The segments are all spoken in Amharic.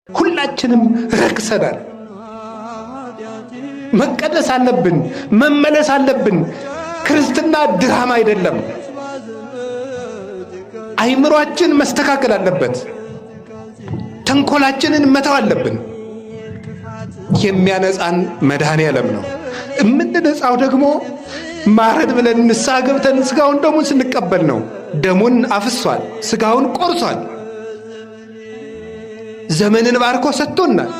ሁላችንም ረክሰናል። መቀደስ አለብን፣ መመለስ አለብን። ክርስትና ድራማ አይደለም። አይምሯችን መስተካከል አለበት። ተንኮላችንን መተው አለብን። የሚያነጻን መድኃኔ ዓለም ነው። የምንነጻው ደግሞ ማረን ብለን ንስሐ ገብተን ስጋውን ደሙን ስንቀበል ነው። ደሙን አፍሷል፣ ስጋውን ቆርሷል፣ ዘመንን ባርኮ ሰጥቶናል።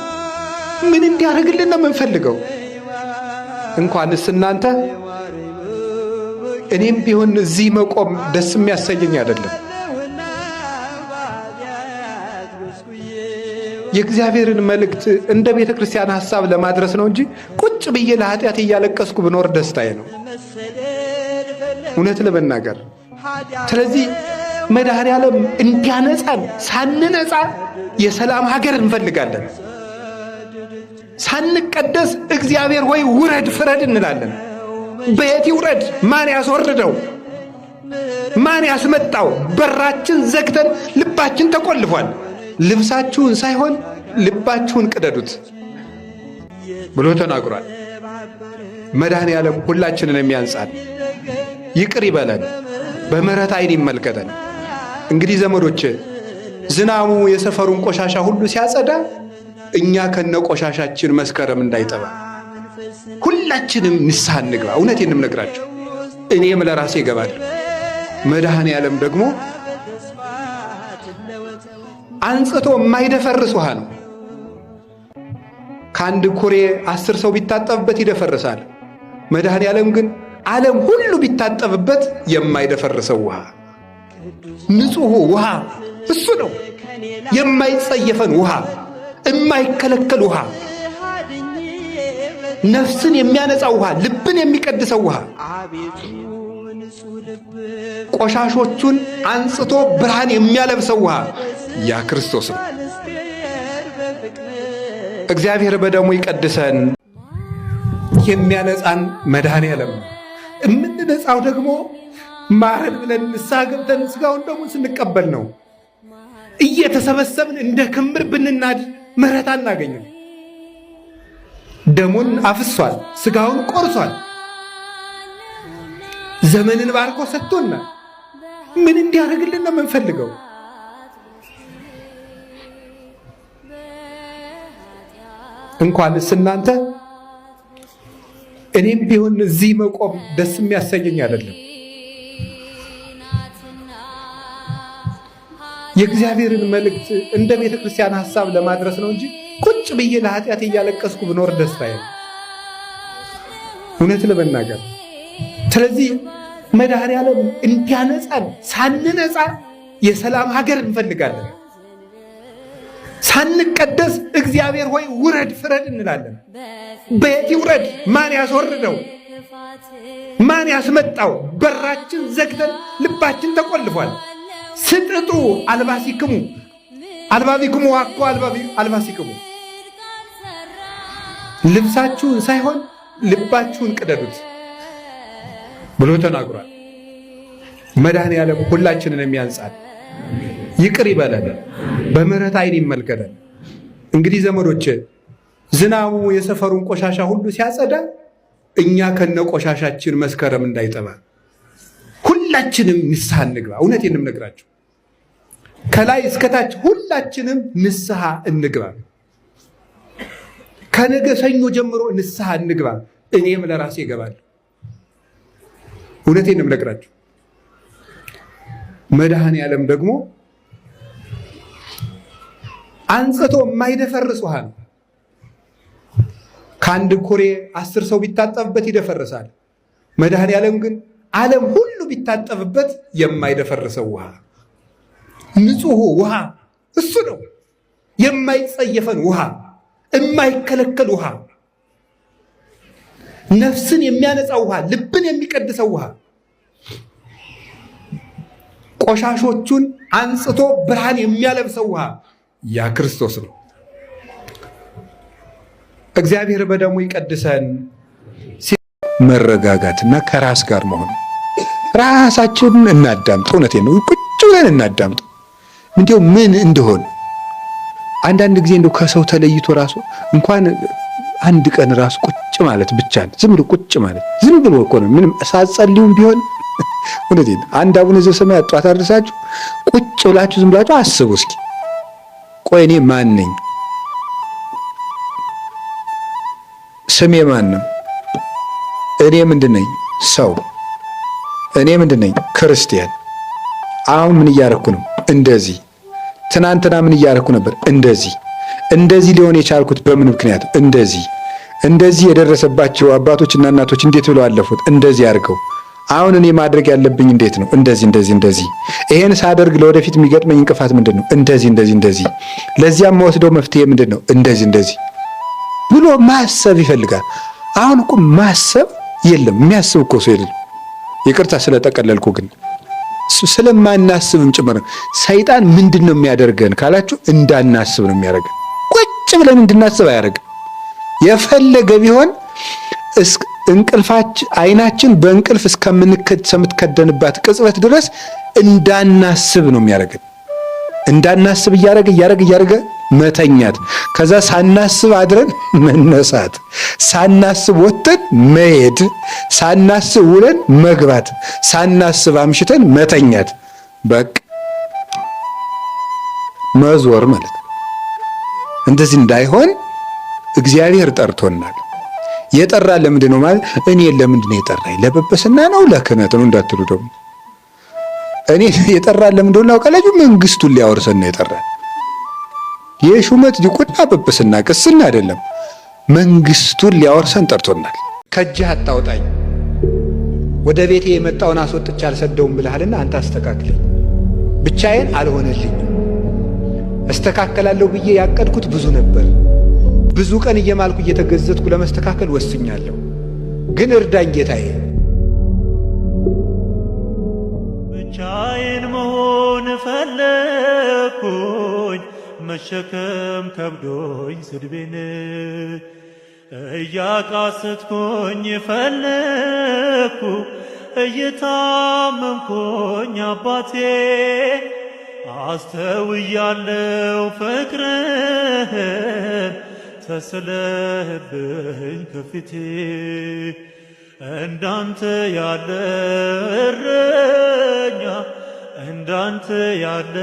ምን እንዲያደርግልን ነው የምንፈልገው? እንኳንስ እናንተ እኔም ቢሆን እዚህ መቆም ደስ የሚያሰኘኝ አይደለም። የእግዚአብሔርን መልእክት እንደ ቤተ ክርስቲያን ሐሳብ ለማድረስ ነው እንጂ ቁጭ ብዬ ለኃጢአት እያለቀስኩ ብኖር ደስታዬ ነው፣ እውነት ለመናገር። ስለዚህ መድኃኔ ዓለም እንዲያነጻን ሳንነጻ የሰላም ሀገር እንፈልጋለን። ሳንቀደስ እግዚአብሔር ወይ ውረድ ፍረድ እንላለን። በየት ይውረድ? ማን ያስወርደው? ማን ያስመጣው? በራችን ዘግተን ልባችን ተቆልፏል። ልብሳችሁን ሳይሆን ልባችሁን ቅደዱት ብሎ ተናግሯል። መድኃኔ ዓለም ሁላችንን የሚያንጻን ይቅር ይበለን፣ በምሕረት ዓይን ይመልከተን። እንግዲህ ዘመዶች ዝናቡ የሰፈሩን ቆሻሻ ሁሉ ሲያጸዳ እኛ ከነ ቆሻሻችን መስከረም እንዳይጠባ ሁላችንም ንስሐ እንግባ። እውነቴን የምነግራችሁ እኔም ለራሴ እገባለሁ። መድኃኔ ዓለም ደግሞ አንጽቶ የማይደፈርስ ውሃ ነው። ከአንድ ኩሬ 10 ሰው ቢታጠብበት ይደፈርሳል። መድኃኔ ዓለም ግን ዓለም ሁሉ ቢታጠብበት የማይደፈርሰው ውሃ፣ ንጹሑ ውሃ እሱ ነው። የማይጸየፈን ውሃ፣ የማይከለከል ውሃ፣ ነፍስን የሚያነጻ ውሃ፣ ልብን የሚቀድሰው ውሃ፣ ቆሻሾቹን አንጽቶ ብርሃን የሚያለብሰው ውሃ ያ ክርስቶስ ነው። እግዚአብሔር በደሙ ይቀድሰን። የሚያነጻን መድኃኔ ዓለም ነው። የምንነጻው ደግሞ ማረን ብለን ንስሐ ገብተን ስጋውን ደሙን ስንቀበል ነው። እየተሰበሰብን እንደ ክምር ብንናድ ምሕረት አናገኝም። ደሙን አፍሷል፣ ስጋውን ቆርሷል፣ ዘመንን ባርኮ ሰጥቶናል። ምን እንዲያደርግልን ነው የምንፈልገው? እንኳንስ እናንተ እኔም ቢሆን እዚህ መቆም ደስ የሚያሰኘኝ አይደለም። የእግዚአብሔርን መልእክት እንደ ቤተ ክርስቲያን ሐሳብ ለማድረስ ነው እንጂ ቁጭ ብዬ ለኃጢአት እያለቀስኩ ብኖር ደስታዬ ነው፣ እውነት ለመናገር። ስለዚህ መድኃኔ ዓለም እንዲያነጻን ሳንነጻ የሰላም ሀገር እንፈልጋለን። ሳንቀደስ እግዚአብሔር ሆይ ውረድ ፍረድ እንላለን። በየት ይውረድ? ማን ያስወርደው? ማን ያስመጣው? በራችን ዘግተን ልባችን ተቆልፏል። ስጥጡ አልባሲክሙ አልባቢክሙ ዋኮ አልባሲክሙ፣ ልብሳችሁን ሳይሆን ልባችሁን ቅደዱት ብሎ ተናግሯል። መድኃኔ ዓለም ሁላችንን የሚያንጻን ይቅር ይበለን፣ በምሕረት ዓይን ይመልከተን። እንግዲህ ዘመዶች ዝናቡ የሰፈሩን ቆሻሻ ሁሉ ሲያጸዳ እኛ ከነ ቆሻሻችን መስከረም እንዳይጠባ ሁላችንም ንስሐ እንግባ። እውነቴን የምነግራችሁ ከላይ እስከታች ሁላችንም ንስሐ እንግባ። ከነገ ሰኞ ጀምሮ ንስሐ እንግባ። እኔም ለራሴ እገባለሁ። እውነቴን የምነግራችሁ መድኃኔ ዓለም ደግሞ አንጽቶ የማይደፈርስ ውሃ ነው። ከአንድ ኩሬ 10 ሰው ቢታጠብበት ይደፈርሳል። መድኃኔ ዓለም ግን ዓለም ሁሉ ቢታጠብበት የማይደፈርሰው ውሃ፣ ንጹሑ ውሃ እሱ ነው። የማይጸየፈን ውሃ፣ የማይከለከል ውሃ፣ ነፍስን የሚያነጻ ውሃ፣ ልብን የሚቀድሰው ውሃ፣ ቆሻሾቹን አንጽቶ ብርሃን የሚያለብሰው ውሃ ያ ክርስቶስ ነው። እግዚአብሔር በደሙ ይቀድሰን። መረጋጋትና ከራስ ጋር መሆን፣ ራሳችንን እናዳምጥ። እውነቴን ነው። ቁጭ ብለን እናዳምጥ። እንዲያው ምን እንደሆን አንዳንድ ጊዜ እንደው ከሰው ተለይቶ ራሱ እንኳን አንድ ቀን ራሱ ቁጭ ማለት ብቻ ዝም ብሎ ቁጭ ማለት ዝም ብሎ እኮ ነው። ምንም ሳትጸልዩም ቢሆን እውነቴን አንድ አቡነ ዘበሰማያት ጧት አድርሳችሁ ቁጭ ብላችሁ ዝም ብላችሁ አስቡ እስኪ። ቆይ እኔ ማን ነኝ? ስሜ ማን ነው? እኔ ምንድን ነኝ? ሰው። እኔ ምንድን ነኝ? ክርስቲያን። አሁን ምን እያረኩ ነው? እንደዚህ። ትናንትና ምን እያረኩ ነበር? እንደዚህ። እንደዚህ ሊሆን የቻልኩት በምን ምክንያት? እንደዚህ። እንደዚህ የደረሰባቸው አባቶችና እናቶች እንዴት ብለው አለፉት? እንደዚህ አድርገው። አሁን እኔ ማድረግ ያለብኝ እንዴት ነው? እንደዚህ እንደዚህ እንደዚህ። ይሄን ሳደርግ ለወደፊት የሚገጥመኝ እንቅፋት ምንድን ነው? እንደዚህ እንደዚህ እንደዚህ። ለዚያም መወስደው መፍትሄ ምንድን ነው? እንደዚህ እንደዚህ ብሎ ማሰብ ይፈልጋል። አሁን እኮ ማሰብ የለም፣ የሚያስብ እኮ ሰው የለም። ይቅርታ ስለጠቀለልኩ ግን ስለማናስብም ጭምር ሰይጣን ምንድን ነው የሚያደርገን ካላችሁ እንዳናስብ ነው የሚያደርገን። ቁጭ ብለን እንድናስብ አያደርግም። የፈለገ ቢሆን እንቅልፋችን አይናችን በእንቅልፍ እስከምትከደንባት ቅጽበት ድረስ እንዳናስብ ነው የሚያደርገን። እንዳናስብ እያደረገ እያደረገ እያደረገ መተኛት፣ ከዛ ሳናስብ አድረን መነሳት፣ ሳናስብ ወጥተን መሄድ፣ ሳናስብ ውለን መግባት፣ ሳናስብ አምሽተን መተኛት፣ በቃ መዞር ማለት ነው። እንደዚህ እንዳይሆን እግዚአብሔር ጠርቶናል። የጠራ ለምንድን ነው ማለት እኔ ለምንድን ነው የጠራኝ? ለጵጵስና ነው ለክህነት ነው እንዳትሉ ደግሞ እኔ የጠራን ለምን እንደሆነ ታውቃላችሁ? መንግስቱን ሊያወርሰን ነው የጠራን። የሹመት ዲቁና፣ ጵጵስና፣ ቅስና አይደለም። መንግስቱን ሊያወርሰን ጠርቶናል። ከእጅህ አታውጣኝ፣ ወደ ቤቴ የመጣውን አስወጥቼ አልሰደውም ብለሃልና አንተ አስተካክለኝ። ብቻዬን አልሆነልኝም። እስተካከላለሁ ብዬ ያቀድኩት ብዙ ነበር። ብዙ ቀን እየማልኩ እየተገዘትኩ ለመስተካከል ወስኛለሁ። ግን እርዳኝ ጌታዬ። ብቻዬን መሆን ፈለኩኝ፣ መሸከም ከብዶኝ ስድቤን፣ እያቃሰትኩኝ ፈለኩ፣ እየታመምኩኝ አባቴ፣ አስተውያለው ፍቅርህን ተስለህብኝ ከፊቴ። እንዳንተ ያለ እረኛ፣ እንዳንተ ያለ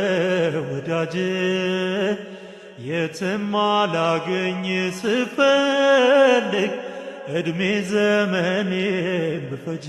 ወዳጅ የትም አላገኝ ስፈልግ እድሜ ዘመኔን ብፈጅ።